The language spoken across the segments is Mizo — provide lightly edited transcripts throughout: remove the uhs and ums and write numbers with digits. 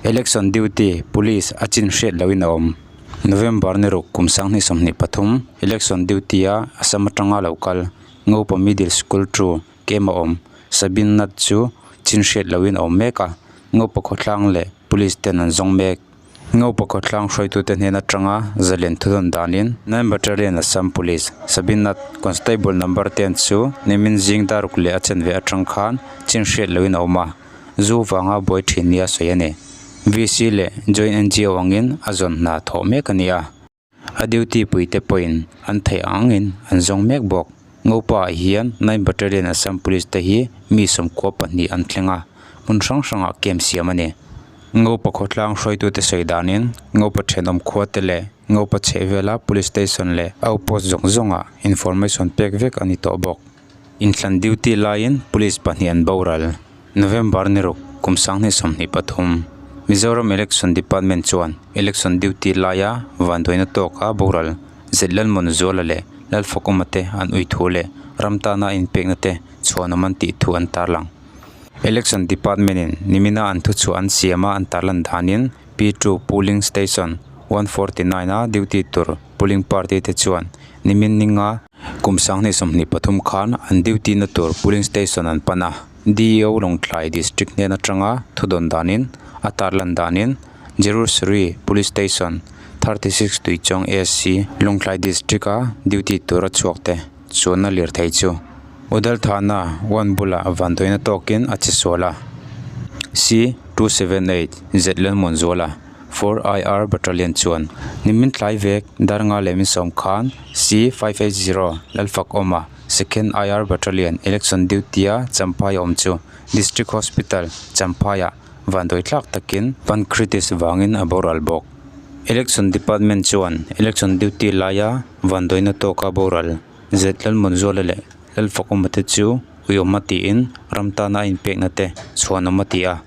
Election duty police a chin hriat lohin a awm. November ni ruk kum sanghnih 23 election duty a Assam atanga lo kal Ngopa Middle School two Camp a awm. Sabin Nath chu chin hriat lohin a awm mek a, Ngopa khawtlang leh police ten an zawng mek. Ngopa khawtlang hruaitute hnen atanga zalen thudawn danin Nine Battalion Assam Police Sabin Nath Constable number ten chu nimin zing daruk leh a chanve atang khan chin hriat lohin a awm a. Zu vanga buai thin nia sawi a ni. VC leh Joint NGO angin a zawn hna thawh mek a ni a. A duty puite pawhin an theih ang angin an zawng mek bawk. Ngopa ah hian Nine Battalion Assam Police te hi mi 92 an thleng a, hmun hrang hrangah camp siam a ni. Ngopa khawtlang hruaitute sawi danin Ngopa thenawm khua te leh Ngopa chhehvela Police Station leh Outpost zawng zawngah information pek vek a ni tawh bawk. Inthlan duty laiin police pahnih an boral. November ni ruk kum 2023, Mizoram Election Department chuan election duty laia vanduaina tawka boral Zlalmon Zuala leh Lalfakawma te an ui thu leh ram tana inpekna te chhuanawm an tih thu an tarlang. Election Department in nimina an thuchhuah an siama an tarlan danin P2 Polling Station 149 a duty tur polling party te chuan nimin ninga Kum 2023 khan an duty na tur polling station an pan a, DEO Lawngtlai District hnen atanga thudawn danin a tarlan danin Jerusri Police Station 36 Tuichawng AC Lawngtlai District a duty tura chhuak te chuanna lirthei chu Udalthana one bulah vanduaina tawkin a che sual a, C 278 Zlalmuanzuala. 4IR Battalion chuan nimin tlai vek dar nga leh min sawm khan C 580 Lalfak awma Second IR Battalion election duty a Champhai awm chu District Hospital Champhai ah vanduai tlak takin pancreatitis vangin a boral bawk. Election Department chuan election duty laia vanduaina tawka boral Z Lalmunzuala leh Lalfak awma te chu uiawm a tiin ram tana a inpekna te chhuanawm a ti a.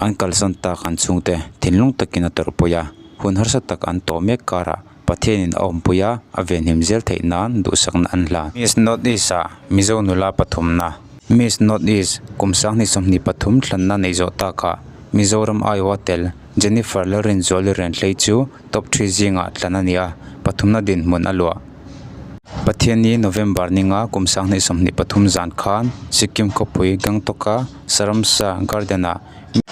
An kalsan tak an chhungte thinlung takin a tawrhpui a, hun harsa tak an tawh mek karah Pathianin a awmpui a, a venhim zel theih nan duhsakna an hlan. Miss North East ah Mizo nula pathumna. Miss North East kum 2023 thlanna neih zawh takah Mizoram aiawha tel Jennifer Lalrinzuali Renhlei chu top three zingah tlan a ni a, pathumna dinhmun a luah. Pathianni November ninga kum 2023 zan khan Sikkim khawpui Gangtok-a Saramsa Garden-ah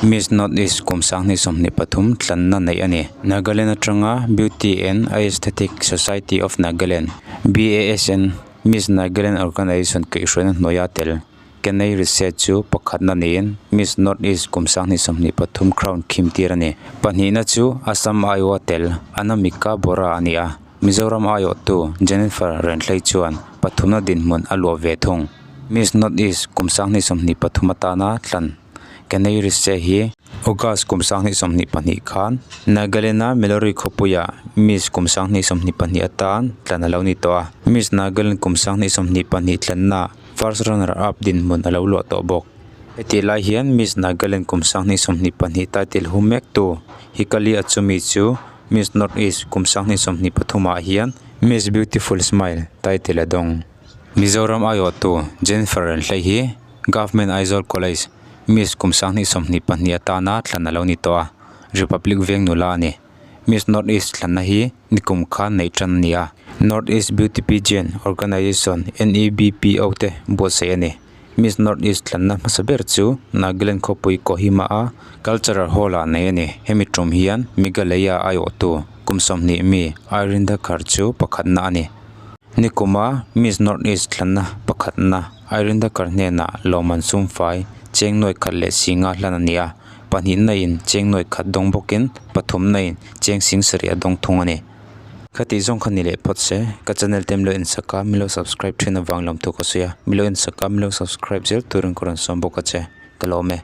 Miss North East kum 2023 tlanna neih a ni. Nagaland atanga Beauty and Aesthetic Society of Nagaland, BASN, Miss Nagaland Organisation kaihhruaina hnuaia tel Kenei Rise chu pakhatna niin Miss North East kum 2023 crown khim tir a ni. Pahnihna chu Assam aiawha tel Anamika Bora a ni a, Mizoram aiawhtu Jennifer Renhlei chuan pathumna dinhmun a luah ve thung. Miss North East kum 2023 atana tlan Kenei Rise hi August kum 2022 khan Nagaland-a Melori khawpuiah Miss kum 2022 atan tlan a lo ni tawh a. Miss Nagaland kum 2022 tlanna first runner up dinhmun a lo luah tawh bawk. Hetih lai hian Miss Nagaland kum 2022 title hum mektu Hikali Achumi chu Miss North East kum 2023 ah hian Miss Beautiful Smile title a dawng. Mizoram aiawhtu Jennifer Renhlei hi Government Aizawl College Miss kum 2022 atana thlan a lo ni tawh a, Republic veng nula a ni. Miss North East thlanna hi nikum khan neih tan a ni a, North East Beauty Pageant Organisation, NEBPO, te buatsaih a ni. Miss North East thlanna hmasa ber chu Nagaland khawpui Kohima a Cultural Hall ah nei a ni. Hemi tum hian Meghalaya aiawhtu kum 20 mi Irene Thakur chu pakhatna a ni. Nikuma Miss North East thlanna pakhatna Irene Thakur hnenah lawmman sumfai cheng nuai khat leh singa hlan a ni a, pahnihna in cheng nuai khat dawng bawkin pathumna in cheng sing sarih a dawng thung a ni. Khati zawng kha ni leh phawt se, ka channel te milo insak a, milo subscribe thin avang lawm thu ka sawi a, milo insak a, milo subscribe zel turin ka rawn sawm bawk a che, ka lawm e.